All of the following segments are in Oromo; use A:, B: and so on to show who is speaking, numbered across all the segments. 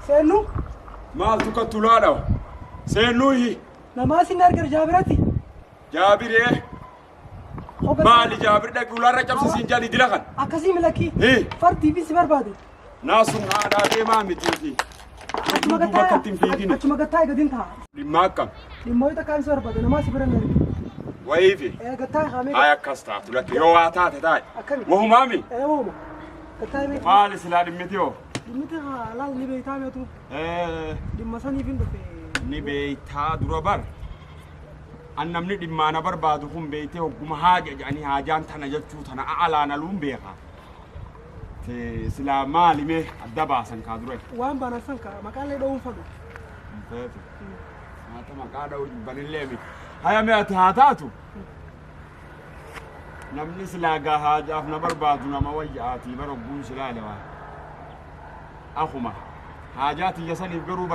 A: Seennu
B: Maaltu kattulaa dhawa? Seennuuhi.
A: Namaa sin argara Jaabirati.
B: Jaabiree. Maali Jaabir dhaqi ulaarra cabsisiin jedhani dila kan.
A: Akkasii milakkii.
B: Hii.
A: Fardii fi si barbaade.
B: Naasun haadhaa deemaa mitiiti.
A: Achuma
B: Duuba akkatti hin fiigini.
A: Achuma gattaa gadin ta'a.
B: Dhimma akkam?
A: Dhimmoota takkaan si barbaade namaa si bira hin arge.
B: Wayiifi.
A: Gattaa haamee.
B: Haaya akkas taatu lakki yoo waa taate taa'e.
A: Akkami?
B: Wahumaami?
A: Wooma. Gattaa himee.
B: Maali silaa dhimmiti hoo?
A: Dhimmiti laal ni beektaa meetu. Dhimma saniif hin dhufe.
B: Ni beektaa dura bar. An namni dhimmaa na barbaadu kun beektee hogguma haaja jedhanii haajaan tana jechuu tana alaan aluun beeka. Silaa maali mee adda baasan kaa dura.
A: Waan baanan san kaa maqaalee dha'uun fadhu.
B: Feetu. Haata maqaa dha'uu jibbanillee miti. Haya mee ati haa taatu. Namni silaa gaa haajaaf na barbaadu nama wayya'aatii bara hogguun silaa ilawaa. Akuma haajaa tiyya saniif garuu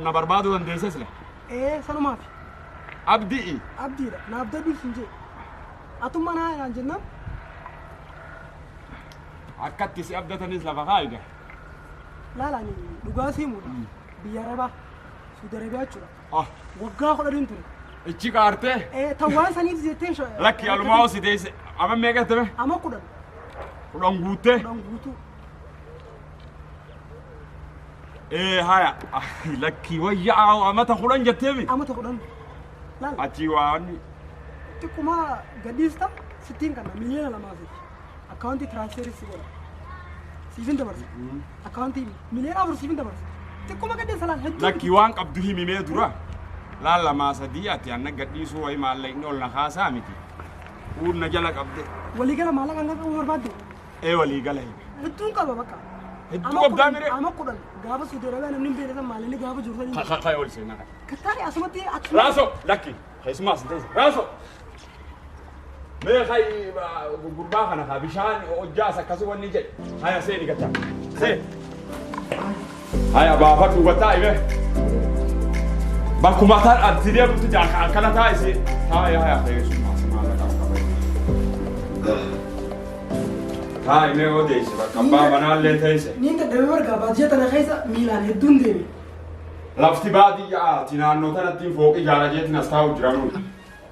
B: na barbaaduu dandeessa sila.
A: Ee sanumaaf.
B: Abdi'i.
A: Abdiidha. Na abdadhu sin jee. Atummaa naa naan jennaan.
B: Akkatti si abdatanis lafa kaa'iga.
A: Laala ani dhugaa si himuudha. Biyya Arabaa. Suudi Arabiyaa jechuudha.
B: Ah.
A: Waggaa 10n ture.
B: Ichi qaartee.
A: Ee tan waan saniif jettee
B: Lakki alumaa hoo si teesse. Ama meeqa jettame?
A: Ama 10.
B: 10 guuttee?
A: 10 guutuu.
B: Ee haya. Lakki wayya amata 10 jetteemi.
A: Amata 10. Laal.
B: Achii waan.
A: Xiqquma gadhiista sittiin kana miliyoona 2 fi akkaawuntii tiraansferii si godha. Siifin dabarsa. Akkaawuntii miliyoona 4 siifin dabarsa. Xiqquma gadhiista laal hedduu.
B: Lakki waan qabdu himimee dura. Laal lamaa sadii ati anna gadhiisuu wayi maallaqni ol na kaasaa miti. Uun na jala qabde.
A: Waliigala maallaqa hanga qabu barbaadde.
B: Ee waliigala himi.
A: Hedduun qaba bakka.
B: Hedduu qabdaa miree?
A: Ama 10 gaafa Suudi Arabiyaa namni hin beekne san maalinni gaafa jiru sanii.
B: Ka'e ol seenaa.
A: Kattaari asumatti achuma.
B: Raaso lakki keessumaa sin teessa. Raaso. Mee kai gurbaa kana kaa bishaan hojjaas akkasii wanni jedhe. Haya seeni gattaa. Seen. Haya baafadhu gattaa ime. Bakkuma taan ati deemtu jaa akkana taa'isi. Taa'e haya keessumaa si maallaqa qaba. Taa'i mee odeessi bakka abbaa manaallee teesse.
A: Niin dadhabee bargaa baadiyyaa tana keessa miilaan hedduun deeme.
B: Lafti baadiyyaati naannoo tanatti fooqi ijaara jeetiin as taa'u jira nuti.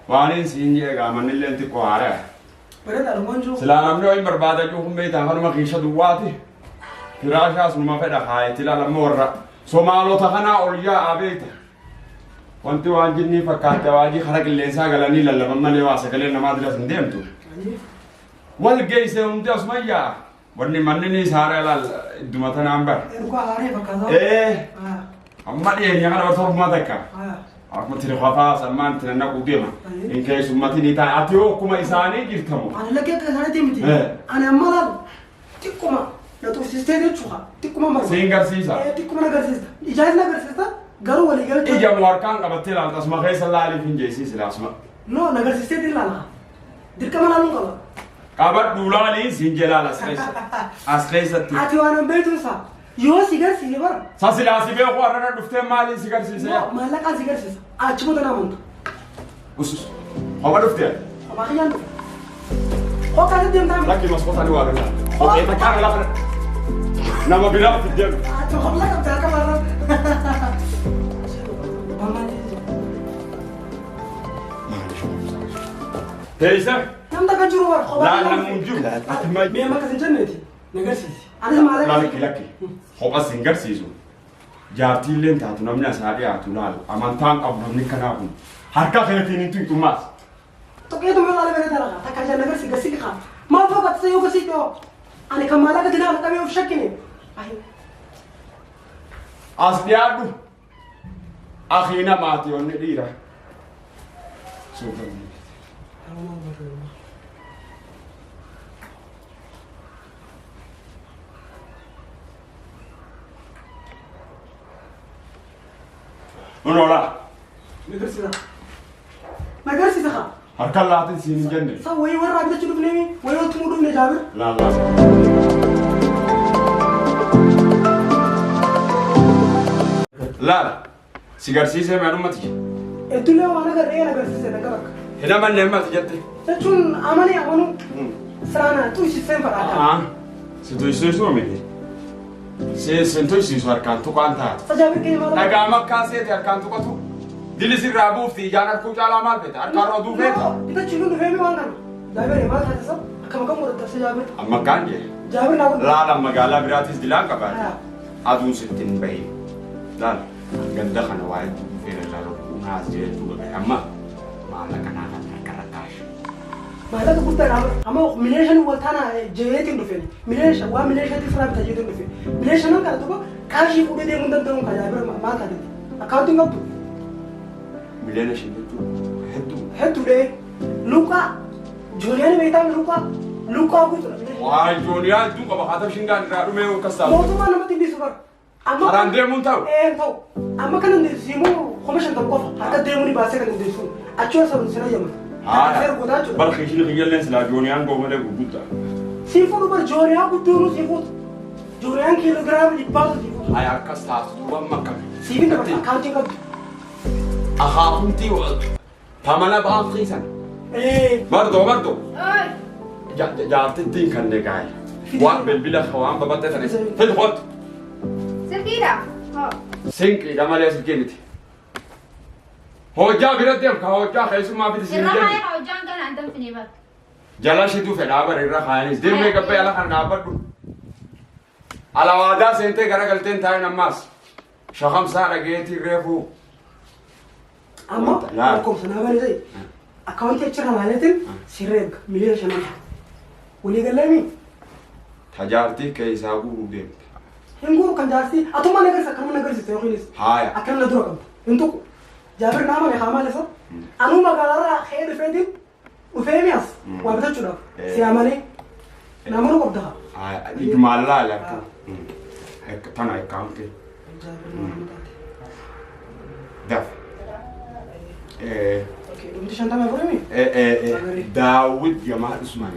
B: Waaniin siin jee egaa mannilleen xiqqoo haaraa.
A: Bareedaa dhumaan jiru.
B: Silaa namni wayin barbaada jiru kun beektaa kanuma kiisha duwwaati. Firaashaas numa fedha kaayeti ilaala amma warra Somaalota kanaa ol yaa'aa beekta. Wanti waan jinnii fakkaatte waajii kara qilleensaa galanii lallaban malee waa sagaleen namaa diras hin deemtu. Wal geesse hundi asuma yaa'a. Wanni manni ni saara ilaal idduma tanaan bara.
A: Dhugaa haaree fakkaata.
B: Ee amma dhiyeenya kana bara torbuma takka. Akkuma tiri qofaa sammaan itti nannaquu deema. Hin keessummati ni ta'a. Ati yoo akkuma isaanii jirtamu.
A: Ani lakkee akka isaaniitti miti. Ani amma laal xiqquma na tursiistee jechuudha. Xiqquma marma.
B: Siin garsiisa.
A: Xiqquma na garsiista. Ijaan na garsiista garuu walii galtee.
B: Ija moo harkaan qabattee ilaalta asuma keessa laaliif hin jeesiisi asuma.
A: No na garsiistee ilaala. Dirqama laaluun qaba.
B: Qabadhu laalii siin jelaal as keessa. As keessatti.
A: Ati waan hin beektu isaa. Yoo si garsiise bara.
B: Sa silaa si beeku har'a dhuftee maaliin si garsiise?
A: No maallaqaan si garsiisa. Achuma tana amantu.
B: Usus. Kopha dhuftee?
A: Kophaa kiyyaan dhufe. Kophaa keessatti deemtaa miti.
B: Lakki maskoota ni waa gataa. Kophee takkaa lafa nama biraa fiddee dhufe.
A: Ati hobla qabda akka barra.
B: Teessee.
A: Namni takka jiru bara. Kophaa
B: Laal
A: kiyyaan
B: namni hin jiru. Ati
A: Mee amma akkas hin jenneeti. Na garsiisi. Anis maallaqa.
B: Lakki lakki. Kopha sin garsiisu. Jaartiilleen taatu namni asaa dhiyaatu laal. Amantaan qabu namni kanaa kun. Harka keetiin hin tuqxummaas.
A: Tuqeetu mee laala bere dalagaa. Takka ijaan na garsiisi garsiisi kaa. Maal fakkaata yoo garsiisi dhoo. Ani kan maallaqa dinaa qabee of shakkine.
B: As dhiyaadhu. Akii namaati onni dhiira. Suufamni. Unola.
A: Na garsiisa. Na garsiisa kaa.
B: Harka laatin siin hin jenne.
A: Sa wayii warra bitachuu dhufneemi wayii wal tumuu dhufne Jaabir.
B: Laal laal. Laal. Si garsiisee maalumatti.
A: Hedduullee waan agarree na garsiise na bakka.
B: Hin amanne ammati jette.
A: Jechuun amanee amanuu siraana tuysiseen fadhaa.
B: Si tuysisuu miti. Seesin toysiisu harkaan tuqaan taate.
A: Sa Jaabir keenya maal?
B: Dhagaa makkaa seete harkaan tuqatu. Dilis irraa buufti ijaan harkuu caalaa maal feeta? Harkaan roduu feeta.
A: Bitachuun nu dhufeemi waan kana. Jaabir maal taate sa? Akkam akkam godhatta sa Jaabir?
B: Amma kaan jee.
A: Jaabir naa godhu.
B: Laala magaalaa biraatis dilaan qabaate. Aduun sitti hin bahin. Laala ganda kana waa'ee dhufee irraa naas jechuudha gahe amma maallaqa naa kan harka rakkaash.
A: Maallaqa guddaadha amma 5,000,000 wal taana jeetiin dhufeen 5,000,000 waa 5,000,000 firaa bita jeetiin dhufe 5,000,000 kana tokko kaashii fuudhee deemuu hin danda'u kan Jaabir maal taateeti akkaawuntiin qabdu.
B: 5,000,000 jechuun hedduu.
A: Hedduudhee luqaa jooniyaan beektaa luqaa luqaa guutuudha.
B: Waa jooniyaa hedduu qaba haa ta'u shingaan irraa dhumee akkas taatu.
A: Mootummaa namatti hin dhiisu bara. Amma
B: Karaan deemuun ta'u.
A: Ee ta'u amma kan dandeessu immoo 50,000 qofa harka deemuu ni baasee kan dandeessu achuma sabni sira yaman. Seera gootaa jechuudha.
B: Barqii ishii kiyyalleen silaa jooniyaan goomalee gurguddaa.
A: Siin fuudhu bar jooniyaa guddoonuu siin fuutu. Jooniyaan kiiloogiraama dhibbaatu siin fuutu.
B: Haya akkas taatu duuba amma akkami.
A: Siif hin dabarsa akkaawuntiin qabdu.
B: Akaakuntii tamana baankii sana.
A: Ee.
B: Bardoo bardoo.
C: Oi.
B: Jaartittiin kan negaaye. Waan bilbila waan babattee sana. Fidi kootu.
C: Silkiidha. Hoo.
B: Sinqiidha malee silkii miti. Hojjaa bira deem ka hojjaa keessummaa fiti siin
C: Irra
B: jennu.
C: haaya hojjaan kana an danfine bar.
B: Jala shituu fedhaa bara irra kaayanis. Deemee gabbee ala kan dhaabbadhu. Alawaadaa seentee garagalteen taa'in ammaas. Shakamsaa dhageetii reefuu.
A: Amma lakkoofsa naa bane ta'e akkaawuntii achirra laaleetiin sirra erga 5,000,000. Walii galleemi.
B: Tajaartii keessaa guuruu deemte.
A: Hin guuru kan jaartii atuma nagarsa akkanuma nagarsiiste yookiinis.
B: Haaya.
A: Akkana na dura qabda. Hin tuqu. Jaabir naa mane haa maal isa? Anuu magaalaarraa ka'ee dhufeetiin dhufee mi'as waa bitachuudhaaf. Si amanee namoota qabda haa.
B: Haaya. Ijumaan laale akka. Tana akkaawuntii.
A: Jaabir naa mana taate.
B: Daf.
A: Dhumti 54 mi?
B: Daawit Jamaal Usmaan.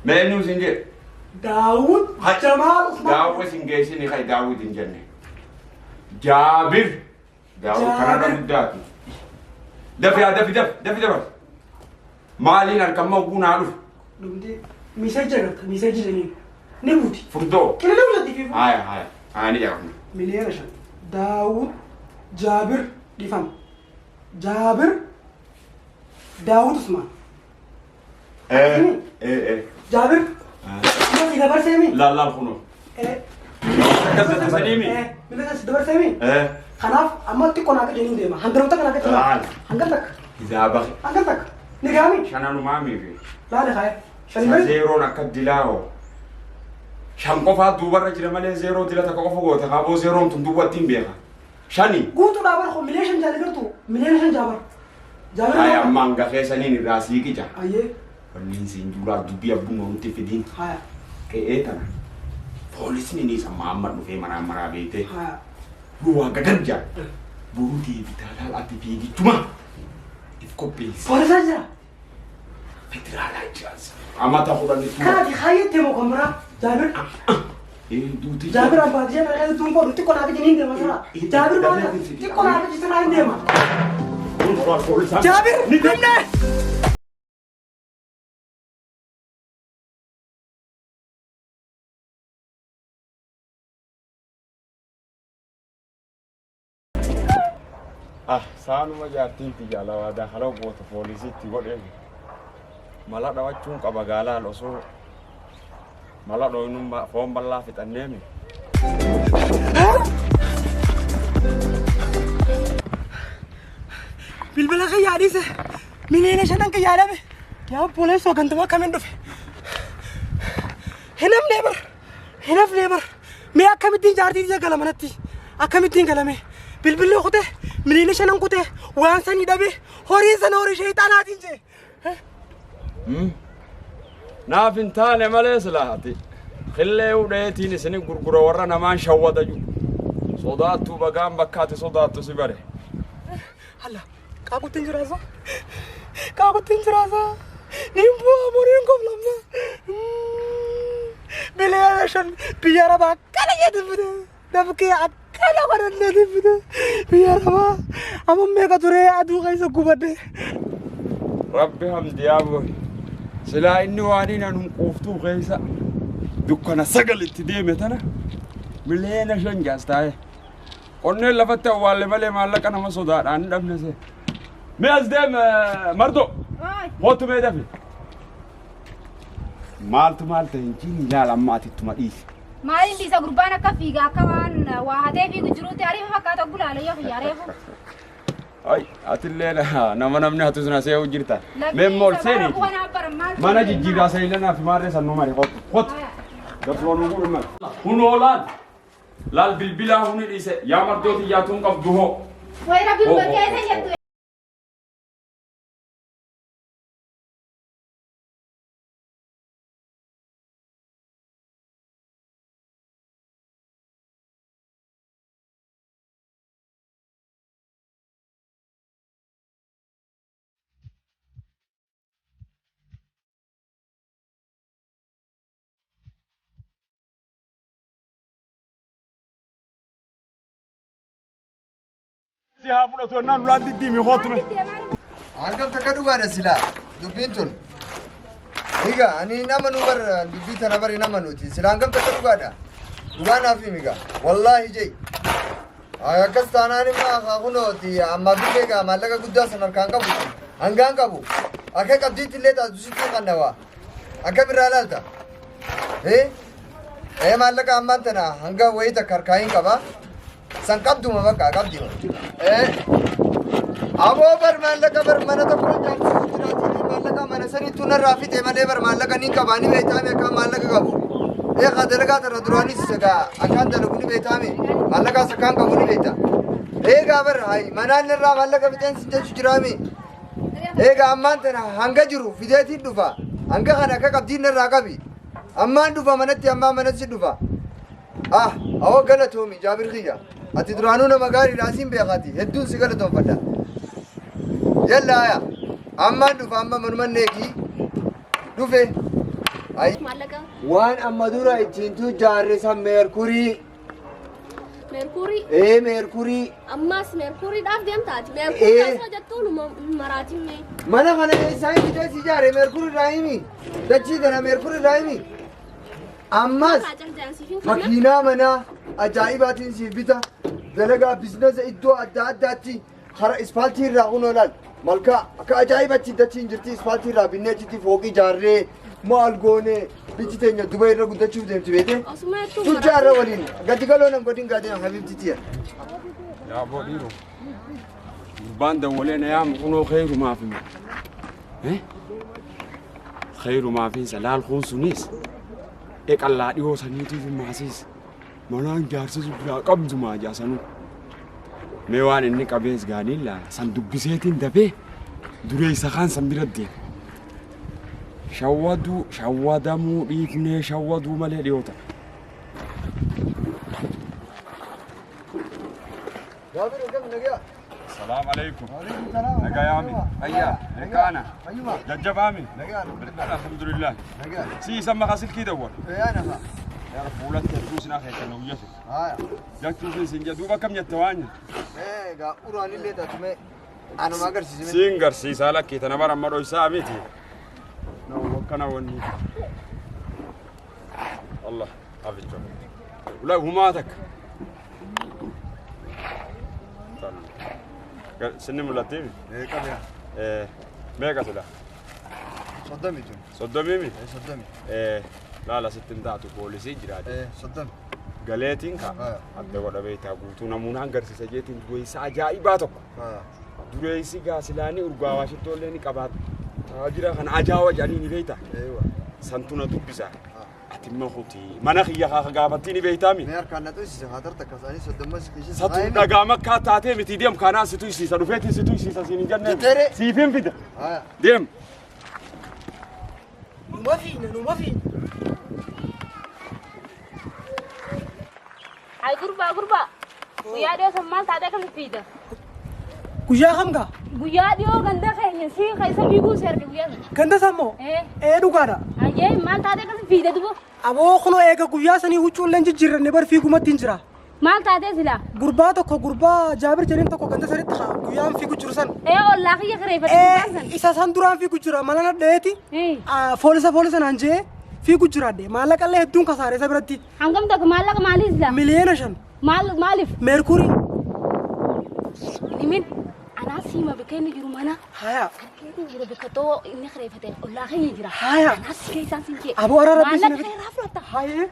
B: Mee eenyu isin jedhe?
A: Daawud Jamaal Usmaan.
B: Daawit isin geessini kai Daawit hin jenne. Jaabir. Daawit kanarra guddaati. Dafi haa dafi dafi dafi dafi. Maaliin harkamma oguu naa dhufu?
A: Dhumti miseeji agarta miseeji jedhaniin ni buuti.
B: Furdoo.
A: Qililee hojjetti fi
B: Haya haya. Haya ni jedhamna.
A: 5,000,000. Daawud Jaabir dhifama. Jaabir Daawud Usmaan. Jaabir. Amma si dabarsee mi?
B: Laal laal kunoo. Akkas sadii mi?
A: Miliyoona si dabarsee mi? Kanaaf amma xiqqoo naa qajaniin deema. Hangaroota kana qajanii.
B: Laal.
A: Hangam takka.
B: Hisaaba.
A: Hangam takka. Ni gaami?
B: Shananumaa miifi.
A: Laale kaaya. Shani
B: Sa
A: bari.
B: zeeroon akka dilaa'oo. Shan qofaa duubarra jira malee zeeroo dila takka qofa goote kaaboo zeeroon tun duwwatti hin beeka. Shani.
A: Guutuudhaa bara 5,000,000 jaale gartuu 5,000,000 jaabar. Jaabir.
B: Haya amma hanga keessaniin irraa siiqija.
A: Ayyee.
B: Wanni siin juulaa dubbii abbuma nutti fidiin.
A: Haya.
B: Qe'ee tana. Poolisni ni isa Mahammad dhufee maraa maraa beektee.
A: Haya.
B: Duwwaa gagan jaa. Boruu deebitaa laal ati fiigichuma. If qopheessi.
A: Poolisaa jira.
B: Federaalaa jiraas. Amata kudhanii tura.
A: Kanaati kaayyatti moo kan biraa Jaabir.
B: Duuti.
A: Jaabir abbaa ji'a kana keessatti tuun xiqqoo naa qijiniin deema sirraa. Jaabir maal xiqqoo naa qijisiraa hin deema. Jaabir dhumne.
B: Ah, saanuma jaartiin tiyya alawaadaa hala goota poolisiitti godhee mala dhawachuun qaba gaalaal osoo mala dhooynuun foon bal'aa fixanneemi.
A: Bilbila kiyyaa dhiise 5,000,000 kiyyaa dhabe. Yaa obboleessoo gantuma akkamiin dhufe? Hin hafnee bar. Hin hafnee bar. Mee akkamittiin jaartii tiyya gala manatti? Akkamittiin galame? Bilbilli kute 5,000,000 kute waan sanii dhabe horiin sana horii sheexanaatiin jee.
B: Naaf hin taane malee silaati. Qillee hudheetiin isin gurgura warra namaan shawwata jiru. Sodaattuu bagaan bakkaati sodaattu si bare.
A: Alla qaaquttiin jiraasa. Qaaquttiin jiraasa. Niin bu'aa muriin koflamsa. 5,000,000 biyya arabaa akkana jedhu fide. Dafkee akkana godhannee fide. Biyya arabaa amma meeqa turee aduu keessa gubadde.
B: Rabbi hamdiyaa boy. Silaa inni waan inni anum quuftuu keessa dukkana 9 itti deeme tana 5 miliyoona jaas taa'e. Qonneen lafatti awwaalle malee maallaqa nama sodaadhaan hin dhabne see. Mee as deem Mardo. Mootu mee dafi. Maaltu maal ta'e hin jiin ilaala amma ati ittuma dhiisi.
C: Maaliin dhiisa gurbaan akka fiiga akka waan waa hatee fiigu jiruutti ariifa fakkaata gulaala yoo xiyya reefu.
B: Ay, atillee nama namni hatu sana see'u jirta. Mee immoo ol seeni. Mana jijjiirraa seelanaa fi maarree sannuu mari kottu. Kottu. Dabroonuu kun mari. Hunoo laal. Laal bilbilaa huni dhiise. Yaa mardooti yaatuun qabdu hoo.
C: Wayi rabbi keessa jettu.
B: Si haa fudhatu ennaan ulaan diddiimi kootu mee.
D: Hangam takka dhugaadha silaa dubbiin tun. Egaa ani nama nu bar dubbii tana bari nama nuti silaa hangam takka dhugaadha. Dhugaa naaf himi gaa. Wallaahi jee. Akkas taanaan immoo haa kunooti ammaa billee gaa maallaqa guddaa san harkaan qabu. Hangaan qabu. Akka qabdiitti illee taatu sitti qannawaa. Akka birraa laalta. Ee ee maallaqa ammaan tana hanga wayii takka harkaa hin qaba. San qabduma bakka qabduma. Ee aboo bar maallaqa bar mana tokko ijaarsisu jiraatii maallaqa mana sanittuu narraa fixe malee bar maallaqa ni qaba ni beektaame akkaan maallaqa qabu. Ee kaa dalagaa tana duraanis egaa akkaan dalagu ni beektaame maallaqaas akkaan qabu ni beekta. Eegaa bar hayi manaan irraa maallaqa fixeen sin jechu jiraame. Eegaa ammaan tana hanga jiru fideetiin dhufa. Hanga kana akka qabdiin narraa qabi. Ammaan dhufa manatti ammaan manatti dhufa. Ah, awoo galatoomi Jaabir kiyya. Ati duraanuu nama gaariidha asiin beekaati. Hedduun si galatoonfadha. Yalla aya. Ammaan dhufa amma manuman eegi. Dhufe. Ay.
E: Maallaqa
D: Waan amma dura ittiin tujjaarre san meerkurii.
E: Meerkurii.
D: Ee meerkurii.
E: Ammas meerkuriidhaaf deemtaati.
D: Ee.
E: Meerkurii osoo jettuun maraatiin mee.
D: Mana kana keessaa himi teessi ijaare meerkurii irraa himi. Dachii tana meerkurii irraa himi. Ammas makiinaa manaa ajaa'ibaatiin siif bita. Dalagaa biizinasa iddoo adda addaatti kara ispaaltii irraa kunoo laal. Malkaa akka ajaa'ibatti dachiin jirti ispaaltii irraa binnee achitti fooqii ijaarree maal goone biyyi teenya Dubai irra guddachuuf deemti beete.
E: Osuma jettuu
D: Tujjaarra waliin gadi galoo nan godhin gaadina habibti tiya.
B: Yaa boo dhiiroo. Gurbaan dawwalee na yaamu kunoo kheyrumaaf hima. Kheyrumaaf laal kun sunis eqallaa dhiyoo saniitiif maasiis manaan jaarsisu biraa qabdu maa jaasanuu. Mee waan inni qabees gaaniin laala san dubbiseetiin dafee dureessa kaan san bira deema. Shawwaduu shawwadamuu dhiifnee shawwaduu malee dhiyoota.
D: Jaabir akkam nagayaa?
B: Salaam alaikum.
D: Waalaikum salaam.
B: Nagayaami. Fayyaa. Eekaana.
D: Fayyuma.
B: Jajjabaami.
D: Nagaa.
B: Alhamdulillah.
D: Nagaa.
B: Si isa maqaa silkii dawwal.
D: Ee nafa.
B: Yaa fuulatti hedduu sinaa keessa na uyyatu.
D: Haaya.
B: Jechuufin sin jedhu duuba akkam jette waan
D: Ee gaa uraan illee taatu mee anuma agarsiisime.
B: Siin garsiisaa lakkii tana bara amma dhoysaa miti. Na wakkana wanni. Allah aficho. Ula humaa takka. Sinni mul'attiimi?
D: Ee qabeya.
B: Ee meeqa sila?
D: 30 tun.
B: 30 mi?
D: Ee 30.
B: Ee laala sitti hin taatu poolisii jiraate.
D: Ee 30.
B: Galeetiin ka adda godha beektaa guutuu namuunaan garsiisa jeetiin dureessa ajaa'ibaa tokko. Dureessi gaasilaanii urgaawaa shittoolee ni qabaatu. Taajira kana ajaa'iba jedhanii ni beektaa.
D: Eewa.
B: Santu na dubbisa. Ati immoo kuti mana kiyya haa gaafattii ni beektaami.
D: Mee harkaan na tuysise haa tarta kasaanii 30 si kiishisa.
B: Satu dhagaa makkaa taatee miti deem kanaa si tuysiisa dhufeetiin si tuysiisa siin hin jennee.
D: Jetteere.
B: Siif hin fida.
D: Haaya.
B: Deem.
A: Numa fiina numa fiina.
E: Ay gurbaa gurbaa. Guyyaa dhiyoo san maal taatee akkamitti fiida?
A: Guyyaa kam gaa?
E: Guyyaa dhiyoo ganda keenya si keessa fiiguu si arge guyyaa sana.
A: Ganda sammoo?
E: Ee.
A: Ee dhugaadha.
E: Ayyee maal taatee akkamitti fiida duba?
A: Aboo kunoo eega guyyaa sanii huccuulleen jijjiirranne bar fiigumatti hin jira.
E: Maal taatee silaa?
A: Gurbaa tokko gurbaa Jaabir jedheen tokko ganda sanitti haa guyyaan fiigu jiru san.
E: Ee ollaa kiyya kireeffate gurbaan san.
A: Isa san duraan fiigu jira mala nadheeti.
E: Ee.
A: Foolisa foolisa naan jee fiigu jira adde maallaqa illee hedduun kasaare isa biratti.
E: Hangam takka maallaqa maalii silaa?
A: 5,000,000.
E: Maal maaliif?
A: Meerkurii.
E: Himin anaa siima bakka inni jiru mana.
A: Haya.
E: Harkeetiin jira bakka too inni kireeffate ollaa keenya jira.
A: Haya.
E: Anaa si keessaan siin jee.
A: Aboo ara rabbi
E: Maallaqa
A: isin
E: irraa fudhatta.
A: Haye.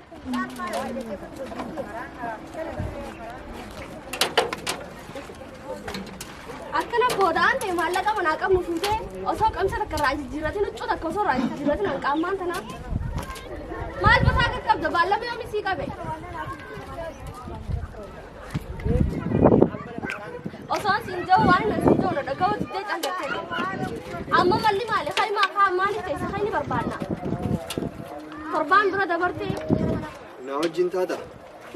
F: Akkana booda'aan ta'e maallaqa manaa qabnu fuutee osoo qamsa takka irraa jijjiirratin huccuu takka osoo irraa jijjiirratin hanqaammaan tanaa. Maal basaa qaqqabda baallama yoomii sii qabe. Osoon siin jiru waan hin siin jiru na dhaga'uu diddee callettee. Amma malli maali? Haymaa kaa maaliif ta'e isa hayni barbaanna. Torbaan dura dabartee
D: Na wajjin taata.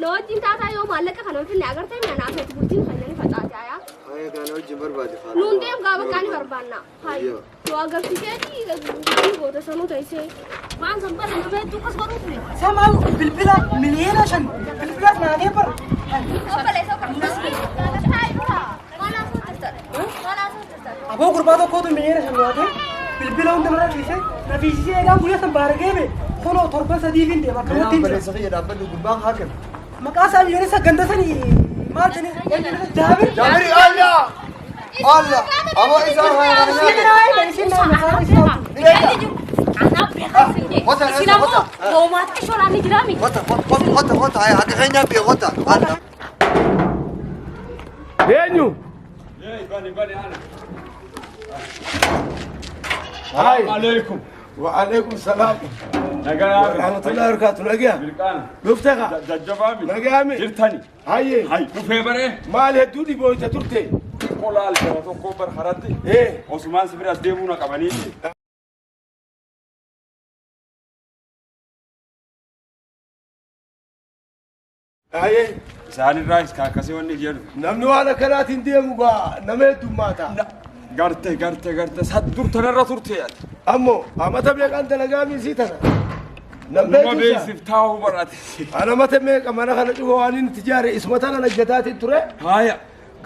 F: na wajjin taataa yoo maallaqa kana hin finne agartee mi'a naaf itti bultiin kan inni facaate ayaa.
D: Haya gaa na wajjin barbaade faana.
F: Nuun deem gaa bakka ni barbaanna. Hayi. Nu agarsiiseeti bultii goota sanuu teessee.
E: Waan san bara nama hedduu akkas godhuu ture.
A: Isa maal bilbila 5,000,000 bilbila naatee bara.
F: Obboleessa kan Hayi dura. Maal haasoo jirtan? Maal haasoo jirtan?
A: Aboo gurbaa tokkootu 5,000,000 naatee bilbila hunda narra dhiisee na fiisisee eegaan guyyaa san baaragee be kunoo torban sadiif hin deema akkanumatti hin jira.
D: Obboleessa kiyya dhaabbadhu gurbaan haa kennu.
A: Maqaa isaa miliyoona ganda sanii maal jedhee eenyu Jaabir.
D: Jaabiri Allah! Allah! Aboo isaa haa
A: Isin naa isin naa maqaa isaa.
E: Anaa beekaa siin jee.
D: Wata,
E: Isin ammoo
D: wata.
E: hoomaata shooraan ni jiraami.
D: Wata, wata, wata, wata, haya akka keenyaa biyya wata. Allah!
G: Eenyu?
B: Yee bani bani ana.
G: Hai.
B: Alaikum.
G: Wa alaikum salaam.
B: Nagaa
G: Wa rahmatullahi wa barakatuh. Nagaa.
B: Mirqaana.
G: Dhuftee kaa?
B: Jajjabaami.
G: Nagaami.
B: Jirtani.
G: Hayyee.
B: Hay dhufee baree.
G: Maal hedduu dhibooyta turte?
B: Qolaal jara tokko bar haratti.
G: Ee.
B: Osumaan si bira as deemuu na qabaniiti.
G: Hayyee.
B: Isaanirraa akkasii wanni jedhu.
G: Namni waan akkanaatiin deemu gaa nama heddummaata.
B: Garte garte garte sad dur tanarra turte ati.
G: Ammoo amata meeqaan dalagaa miisii tana? Nam
B: Numa
G: beektu isaa?
B: beeksif taa'uu barate.
G: Ana mata meeqa mana kana cufa waan inni itti ijaare isuma tana hojjetaatiin ture.
B: Haaya.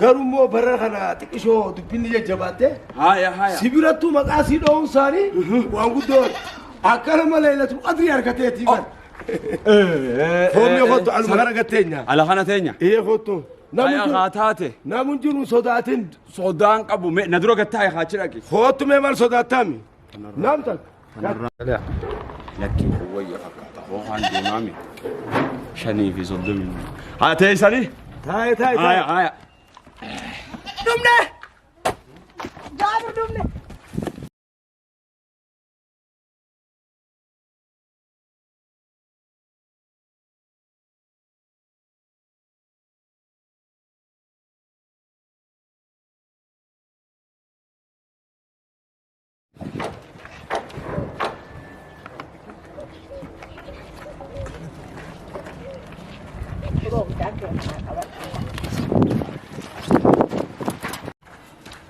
G: Garuu immoo bara kana xiqqishoo dubbinni jajjabaatte.
B: Haaya haaya.
G: Si birattuu maqaa sii dho'uun isaanii waan guddoo akkana malee Laylatul Qadrii harkateetii kan. Foomii kottu aluma kana gatteenya.
B: Ala kana teenya.
G: Ee kottu.
B: Haaya haa taate.
G: Namun jiru sodaatin.
B: Sodaan qabu na dura gattaa'e haa chidhaqi.
G: Kottu mee maal sodaattami? Nam takka.
B: Lakki wayya fakkaata. Hoohaan deemaami. 35. Haa teessanii.
G: Taa'e taa'e
B: Haaya
G: taa'e.
B: haaya.
A: Dhumne. Jaabir dhumne.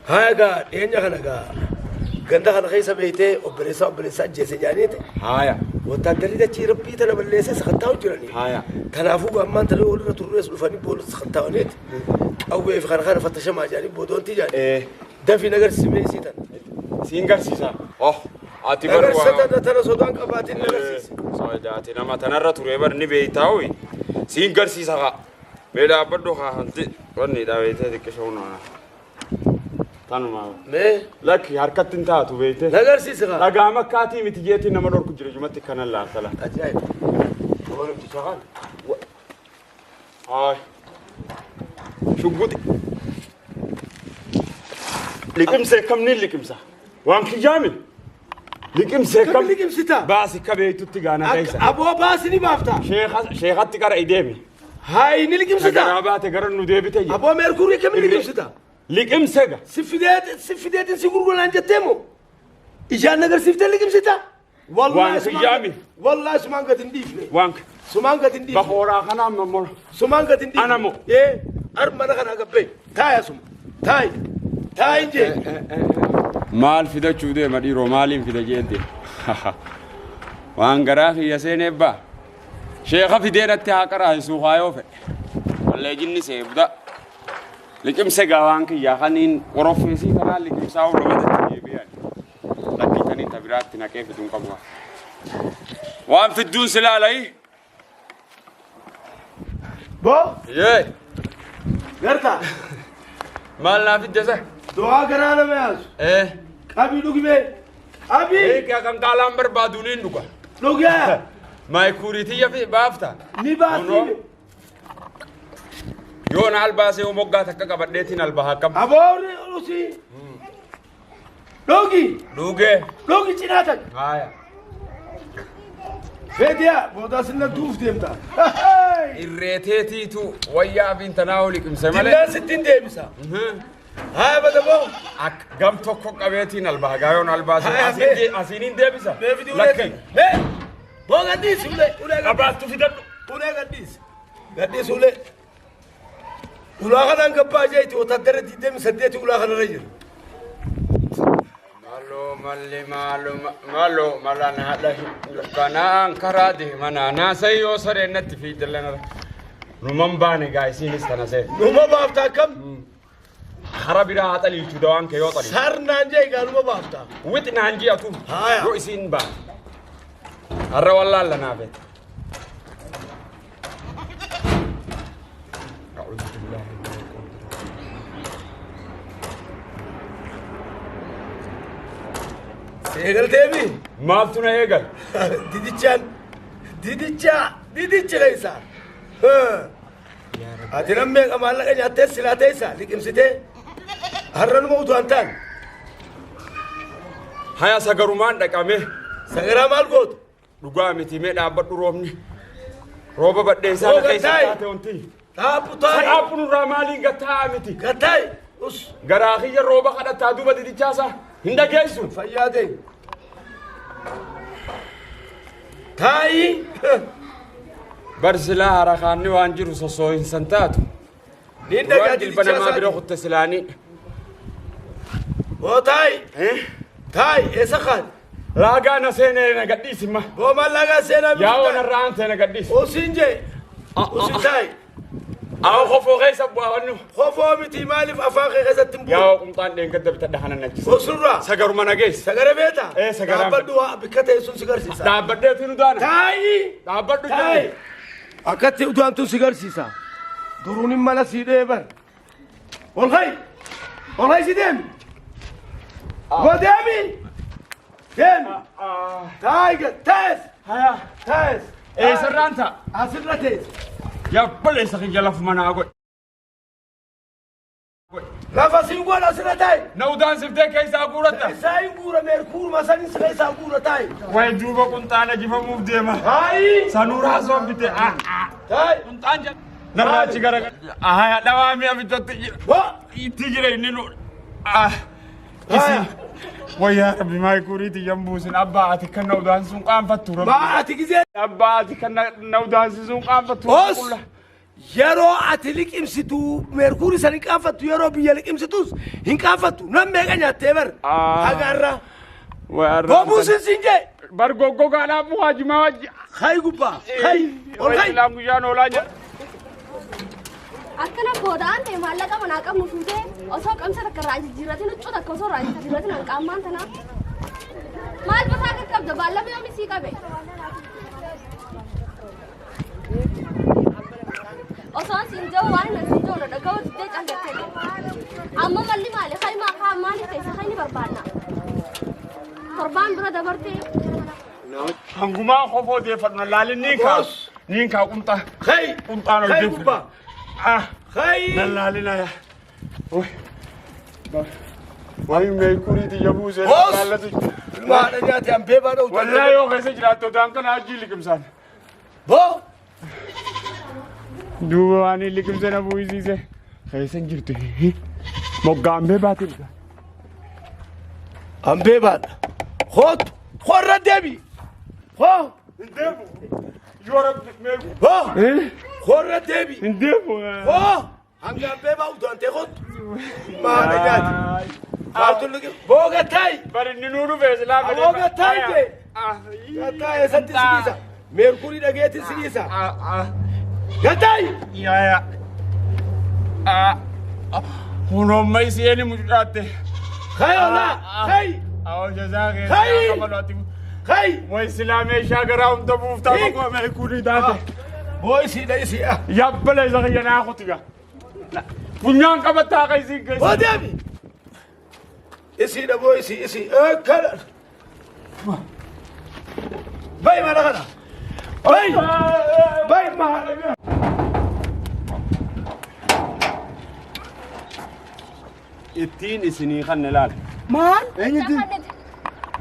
G: Haaya gaa dhiyeenya kana gaa ganda kana keessa beeytee obboleessaa obboleessaa ajjeese jaaniite.
B: Haaya.
G: Wotaaddarri dachii rabbii tana balleessee sakattaa'u jirani.
B: Haaya.
G: Kanaafuu ammaan tana walirra turrees dhufanii boolis sakattaa'aniiti. Qawwee fi kana kana fattashamaa jedhanii boodoontii jedhani.
B: Ee.
G: Dafii nagarsiisee isii tana.
B: Siin garsiisa. Oh. Ati bar
G: Nagarsiisa tana tana sodaan qabaatiin nagarsiise.
B: Sodaate nama tanarra ture bar ni beeytaa ho'i. Siin garsiisa haa. Mee dhaabbadhu haa hanti wanni dhabeetee xiqqisoo noona. Tanuma.
G: Mee
B: Lakki harkatti hin taatu beeytee.
G: nagarsiise kaa.
B: Dhagaa makkaatii miti jeetiin nama dhorku jira jumatti kanan laaltala.
G: Ajaa'iba. Oolumti shakaan.
B: Haay. Shugguxi. Liqimsee kam ni liqimsa? Waan kiyyaami. Liqimsee kam?
G: Kam liqimsita?
B: Baasi kabeeytutti gaana keessa.
G: Aboo baasi ni baafta.
B: Sheekatti qara ideemi.
G: Hayi ni liqimsita.
B: Garaa baate gara nu deebite jedhe.
G: Aboo meerkurii kam liqimsita?
B: Liqimsee ga.
G: Si fideetiin si gurguraan jettee moo? Ijaan nagarsiiftee liqimsita?
B: Waan kiyyaami.
G: Wallaahi sumaan gad hin dhiifne.
B: Waan
G: Sumaan gad hin dhiifne.
B: bakooraa kanaa mammora.
G: Sumaan gad hin dhiifne.
B: Ana moo?
G: Ee ar mana kana gabbee taaya suma taayi taayi jee.
B: Maal fidachuu deema dhiiroo maaliin fida jeente? Waan garaa kiyya seenee baa. Sheeka fidee natti haa qaraa'isu haa yoo fedhe. Walleejinni seebda. Liqimse gaawaan kiyyaa kaniin qoroffeesii kanaa liqimsaa ulamatatti deebi'an. Lakkii taniin ta biraatti naqee fiduun qabu. Waan fidduun silaalayi.
G: Boo
B: Yee.
G: garta
B: Maal naa fidde sa?
G: du'aa garaa nama yaasu.
B: Eh.
G: Qabii dhugime. Qabii
B: Eegaa kan qaalaan barbaadu niin dhuga.
G: dhugee
B: Maayikuuriitiyya fi baafta.
G: ni baasii.
B: Yoo na albaasee yoo moggaa takka qabadheetiin albaha akkam.
G: Aboorri usii. Dhugi
B: Dhugee.
G: dhugi cinaa takka.
B: Haaya.
G: Feetiyaa boodaa sinna duuf deemta.
B: Irreeteetiitu wayyaa fi intanaa oli liqimse malee.
G: Dillaan sittiin deebisa. Haa bada boo.
B: Ak gam tokko qabeetiin albaha gaayoon albaasee
G: Haaya,
B: asiin
G: mee.
B: asiin hin deebisa.
G: Mee fidi ulee.
B: Lakkee.
G: Mee. Boo gadhiisi ulee ulee gadhiisi.
B: Abaattu fidadhu.
G: Ulee gadhiisi. Gadhiisi ulee. Ulaa kanaan gabbaa jeeti wotaddara 28 ulaa kanarra jira.
B: Maaloo malli maaloo maaloo malaan haadha kanaan karaa deemanaa naasai yoo sareen natti fiidallee nara. Numan baane gaa isiinis tana see.
G: Numa baafta akkam?
B: Hara biraa haa xaliilchu dawaan kee yoo xaliilchu.
G: Sarnaan jee egaa numa baafta.
B: Wix naan ji'atu
G: Haaya.
B: yoo isiin baate. Har'a wallaalla naa beekta.
G: Seegalteemi.
B: Maaltu na eegal?
G: Didichaan didichaa didicha keessa. Ati nan meeqa maallaqa nyaattee silaa teessa liqimsitee har'a numa utuu an taane
B: Haya sagarumaan dhaqame
G: sagaraa maal gootu?
B: dhugaa miti mee dhaabbadhu roobni. Rooba badheessaa na
G: Rooba
B: keessa
G: taa'i.
B: taate wanti.
G: Dhaabbu taa'i.
B: Kadhaabbu nurraa maaliin gattaa miti.
G: Gattaa'i. Us
B: Garaa kiyya rooba kadhattaa duuba didichaasaa hin dhageessu.
G: fayyaa ta'e. Taa'i.
B: Bar silaa harakaanni waan jiru sossoohinsan taatu.
G: Niin dhagaa
B: Waan jilba
G: didichaa
B: namaa bira
G: isaati.
B: kutte silaanii.
G: Oo taa'i. Taa'i eessa kaani?
B: Laagaa na seenee na gadhiisimma.
G: Boo maal laagaa seenaa miti
B: Yaa'oo
G: taa'i.
B: narraa aan ta'e na gadhiisi.
G: Usiin jee. Usiin taa'i.
B: Awwa kofoo keessa bu'aa wannu.
G: Kofoo miti maaliif afaan kee keessatti hin bu'u?
B: Yaa'oo qumxaan dheengadda bitadha kana nachisa.
G: Osurraa.
B: Sagaruma na geesse.
G: Sagara beektaa?
B: Ee, sagaraan.
G: Dhaabbadhu waa bikka ta'e sun si garsiisa.
B: Dhaabbadheetu nu daana.
G: Taa'i.
B: Dhaabbadhu
G: Taa'i.
B: jedhe.
G: Akkatti utuantu si garsiisa. Duruun hin mala sii dheeban. Ol ka'i. Ol ka'i si deemi. Boo deemi. Deemi. Taa'i gad tees.
B: Haya.
G: Tees.
B: Eessarraan ta'a?
G: Asirra tees.
B: Yabbaleessa kiyya lafuma naa godhe.
G: Lafa siin godha asirra taa'i.
B: Na udaansiftee keessaa guuratta.
G: Isaa hin guura meerkuuruma sanin si keessaa guura taa'i.
B: Wayi duuba qunxaana jifamuuf deema.
G: Taa'i.
B: Sanuuraa soon bite.
G: Taa'i.
B: Qunxaan jedha. Narraa achi gara. Haya dhawaa mi'a bitatti jira.
G: Boo.
B: Itti jira inni nu. Isi. Wayyaa rabbi maayikuuriiti yan buusin abbaa ati kan na udaansisuun qaanfattu rabbi.
G: Maa ati gizee.
B: Abbaa ati kan na udaansisuun qaanfattu.
G: Os. Yeroo ati liqimsitu meerkuurii san hin qaanfattu yeroo biyya liqimsitus hin qaanfattu nam meeqa nyaattee bar haga irraa. Boobuusin siin jee.
B: Bar goggogaadhaan bu'aa jimaa wajji.
G: Hayi gubbaa hayi ol hayi.
B: Ilaan guyyaan oolaa jira.
F: Akkana booda'aan ta'e maallaqa manaa qabnu fuutee osoo qamsa takka irraa jijjiirratin huccuu takka osoo irraa jijjiirratin hanqaammaan tanaa. Maal basaa qaqqabda baallama yoomi sii qabe. Osoon siin jiru waan hin siin jiru dhaga'uu diddee callettee. Amma malli maali? Hayma kaa maaliif teessa hayni barbaanna. Torbaan bira dabartee
B: Hangumaa kofoo deeffadhu laalin niin kaa. Niin kaa qumxaa.
G: Hayi
B: Qumxaan ol
G: hayi
B: deeffadhu.
G: gubbaa hayi.
B: Nan laalin aya. Wayi meekuriiti yabuusee
G: Os.
B: laallatu.
G: Ilma haadha nyaate hambee baadha utuu.
B: Wallaahi yoo keessa jiraattu odaan kana hajji liqimsaan.
G: Boo.
B: Duuba waan hin liqimse na bu'isiise. Keessa hin jirtu. Moggaa hambee baate dhuga.
G: Hambee baadha. Hootu horra deebi. Hoo.
B: Hin deemu. Yoo rabbi meeku.
G: Hoo. Horra deebi.
B: Hin deemu.
G: Hoo. Hanga hambee baa utuu antee hootu. Ilma haadha nyaate. Maaltu liqim. Boo gattaayi.
B: Bari inni nuu dhufee silaa fedhee.
G: Aboo gattaayi jee. Gattaayi eessatti si dhiisa? Meerkurii dhageetti si dhiisa. Gattaayi.
B: Yaa. Hunoomma isi'een mucucaatte.
G: Kai olaa! Kai!
B: Awwa jazaa
G: Kai!
B: keessaa
G: Kai!
B: Way silaa meeshaa garaa hunda buuftaa
G: Hiik.
B: bakka meekuun taate.
G: Boo isiidha isiidha.
B: Yabbala isa kiyya naa kutiga. Funyaan qabattaa akka isiin
G: Boo
B: keessa.
G: deemi! Isiidha boo isii isii. Kana. Bayi mana kana. Bayi! Bayi maala.
B: Ittiin isinii kan ilaala.
A: Maal?
D: Eenyutti?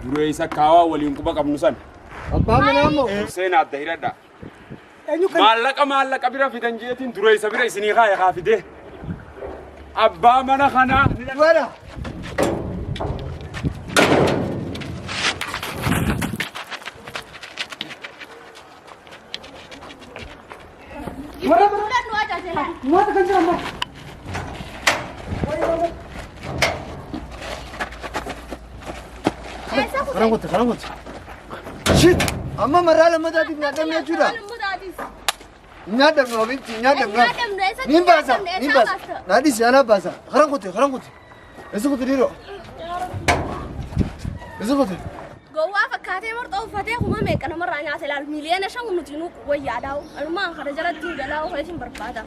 B: Dureessa kaawaa waliin quba qabnu san.
D: Abbaa manaa immoo.
B: Seenaa adda hidhadha.
A: Eenyu kan?
B: Maallaqa maallaqa bira fidan jeetiin dureessa bira isinii kaaya kaa fidee. Abbaa mana kanaa.
D: Dhugaadha.
A: Warra
F: Fudhannu ajaajila.
A: Moota kan jiran maal?
F: Eessa kutee?
G: Karan kutte karan kutte.
D: Shit! Amma marraa lammataatiif nyaadhamne jechuudha.
F: Lammataatiif.
D: Nyaadhamne ofitti nyaadhamne.
F: Nyaadhamne, eessatti
D: Niin baasa
F: nyaadhamne,
D: niin
F: eessaa
D: baasa.
F: baasta?
D: Naa dhiisi anaa baasa. Karan kutte karan kutte. Eessa kutte dhiiroo? Eessa kutte?
F: Gowwaa fakkaatee marxoo uffatee kuma meeqa namarraa nyaata ilaal 5 million nuti nu wayyaadhaa'u. Anumaan kana jalatti hin galaa'u keetiin barbaada.